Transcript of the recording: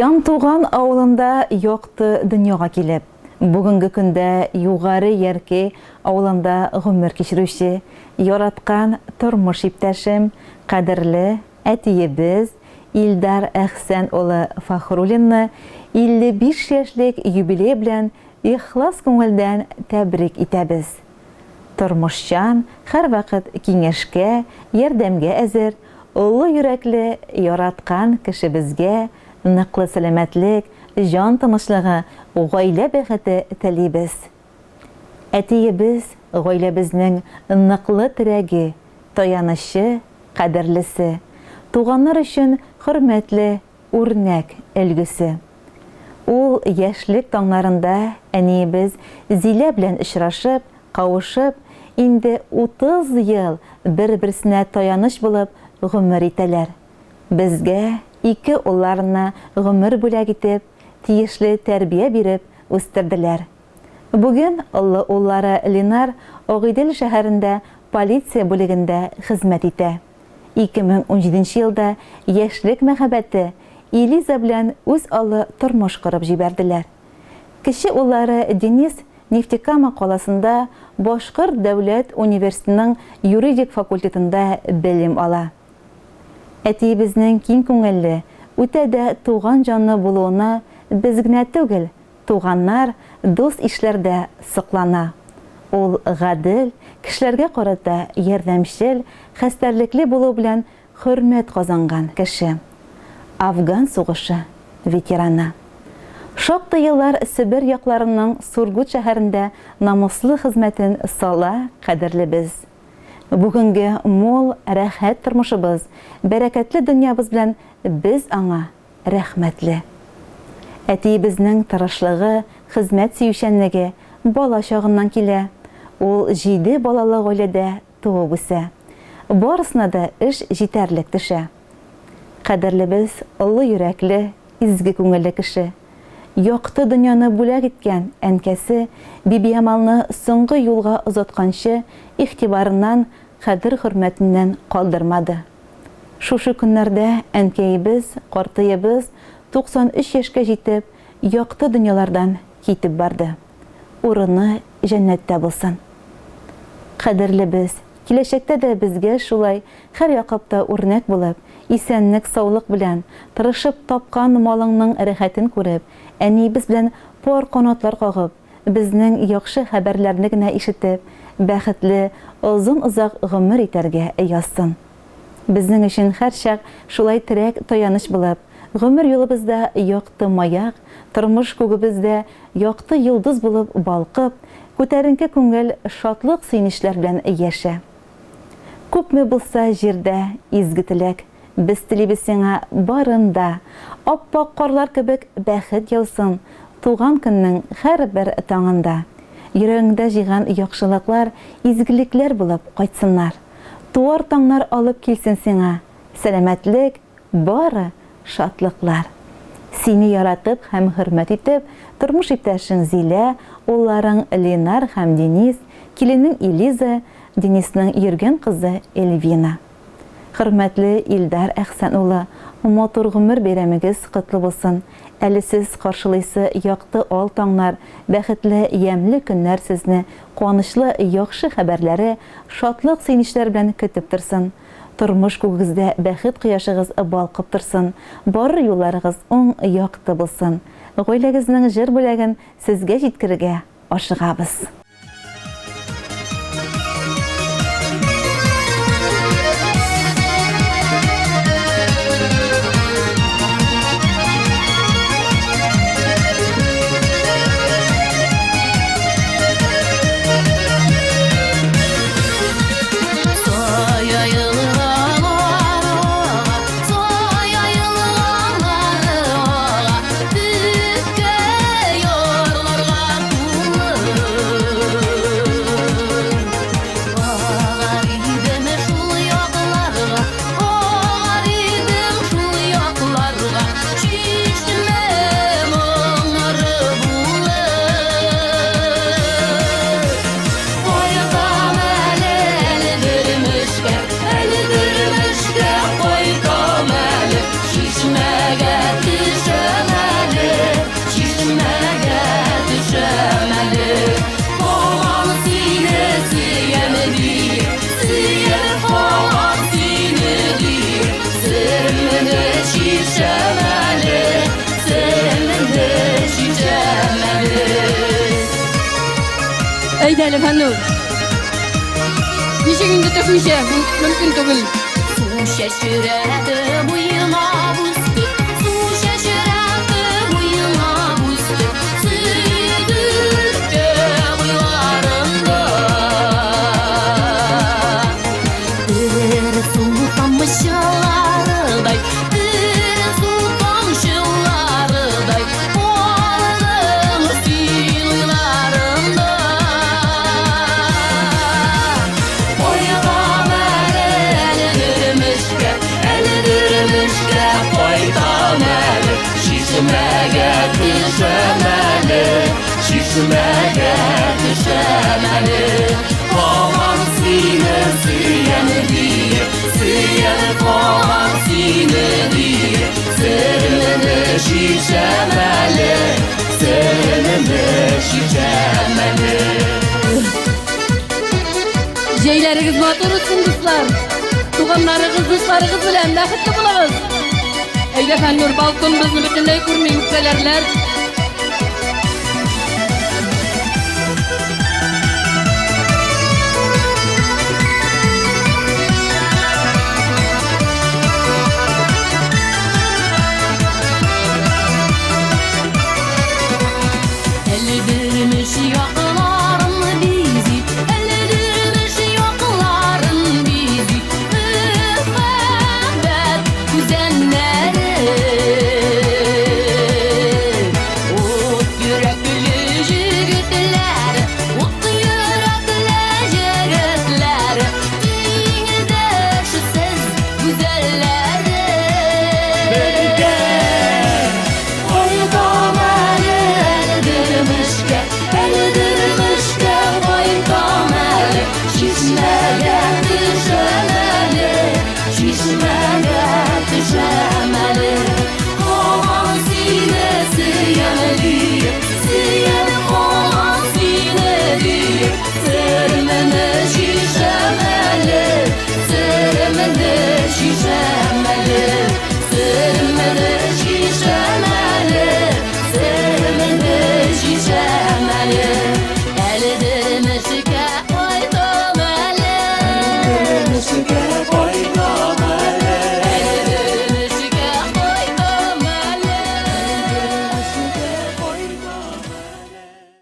Янтуган авылында якты дөньяга килеп, бүгенге көндә Югары Яркәй авылында гомер кичерүче, яраткан тормыш иптәшем, кадерле әтиебез Илдар Әхсән улы Фәхруллинны 55 яшьлек юбилее белән ихлас күңелдән тәбрик итәбез. Тормышчан, һәрвакыт киңәшкә, ярдәмгә әзер, олы йөрәкле, яраткан кешебезгә ныклы сәламәтлек, җан тынычлыгы, гаилә бәхете телибез. Әтиебез, гаиләбезнең ныклы терәге, таянычы, кадерлесе, туганнар өчен хөрмәтле үрнәк өлгесе. Ул яшьлек таңнарында әниебез Зилә белән очрашып, кавышып, инде 30 ел бер-берсенә таяныч булып гомер итәләр. Безгә ике улларына гомер бүләк итеп, тиешле тәрбия биреп үстерделәр. Бүген олы уллары Ленар Агыйдел шәһәрендә полиция бүлегендә хезмәт итә. 2017 елда яшьлек мәхәббәте Элиза белән үз олы тормыш корып җибәрделәр. Кече уллары Денис Нефтекама каласында Башкорт дәүләт университетының юридик факультетында белем ала. Әтиебезнең киң күңелле, үтә дә туган җанлы булуына без генә түгел, Туганнар, дус-ишләр дә соклана. Ул гадел, кешеләргә карата ярдәмчел, хәстәрлекле булуы белән хөрмәт казанган кеше. Афган сугышы ветераны. Шактый еллар Себер якларының Сургут шәһәрендә намуслы хезмәтен сала кадерлебез. Бүгенге мул, рәхәт тормышыбыз, бәрәкәтле дөньябыз белән без аңа рәхмәтле. Әтиебезнең тырышлыгы, хезмәт сөючәнлеге бала чагыннан килә. Ул җиде балалы гаиләдә туып үсә. Барысына да эш җитәрлек төшә. Кадерлебез, олы йөрәкле, изге күңелле кеше. Якты дөньяны бүләк иткән әнкәсе Бибиямалны соңгы юлга озатканчы игътибарыннан, кадер-хөрмәтеннән калдырмады. Шушы көннәрдә әнкәебез, картыебыз 93 яшькә җитеп, якты дөньялардан китеп барды. Урыны җәннәттә булсын. Кадерлебез, киләчәктә дә безгә шулай һәрьяклап та үрнәк булып, исәнлек-саулык белән, тырышып тапкан малыңның рәхәтен күреп, әниебез белән пар канатлар кагып, безнең яхшы хәбәрләрне генә ишетеп, бәхетле, озын-озак гомер итәргә язсын. Безнең өчен һәрчак шулай терәк, таяныч булып, гомер юлыбызда якты маяк, тормыш күгебездә якты йолдыз булып балкып, күтәренке күңел, шатлык-сөенечләр белән яшә. Күпме булса җирдә изге теләк, без телибез сиңа барын да. Ап-ак карлар кебек бәхет яусын туган көннең һәрбер таңында. Йөрәгеңдә җыйган яхшылыклар изгелекләр булып кайтсыннар. Туар таңнар алып килсен сиңа сәламәтлек, бары шатлыклар. Сине яратып һәм хөрмәт итеп, тормыш иптәшең Зилә, улларың Ленар һәм Денис, киленең Элиза, Денисның йөргән кызы Эльвина. Хөрмәтле Илдар Әхсән улы, матур гомер бәйрәмегез котлы булсын! Әле сез каршылыйсы якты ал таңнар, бәхетле, ямьле көннәр сезне куанычлы яхшы хәбәрләре, шатлык-сөенечләр белән көтеп торсын. Тормыш күгегездә бәхет кояшыгыз балкып торсын, барыр юлларыгыз уң, якты булсын. Гаиләгезнең җыр бүләген сезгә җиткерергә ашыгабыз. Әйдә әле, Фәннур. Ничек инде төшмичә? Мөмкин түгел. Су чәчрәтеп уйнап үсте, су чәчрәтеп уйнап үсте, сөт үтте буйларында. Бер су тамчыларыдай, бер су тамчыларыдай, алдың син уйларымда. Кайтам әле, әле Дөрмешкә, әле Дөрмешкә кайтам әле, чишмәгә төшәм әле, чишмәгә төшәм әле. Һаман сине сөям диеп, сөям һаман сине диеп, серемне чишәм әле, серемне чишәм әле. Җәйләрегез матур үтсен, дуслар. Туганнарыгыз, дусларыгыз белән бәхетле булыгыз. Әйдә, Фәннур, балкон безне бөтенләй күрми, үпкәләрләр. Әле дөрмеш якларын бизи, әле дөрмеш якларын бизи, Мөхәббәт үзәннәре. Ут йөрәкле җегетләр, ут йөрәкле җегетләр, тиңдәшсез гүзәлләре. Кайтам әле, әле Дөрмешкә, әле Дөрмешкә кайтам әле, чишмәгә төшәм әле, чишмәгә төшәм әле. Һаман сине сөям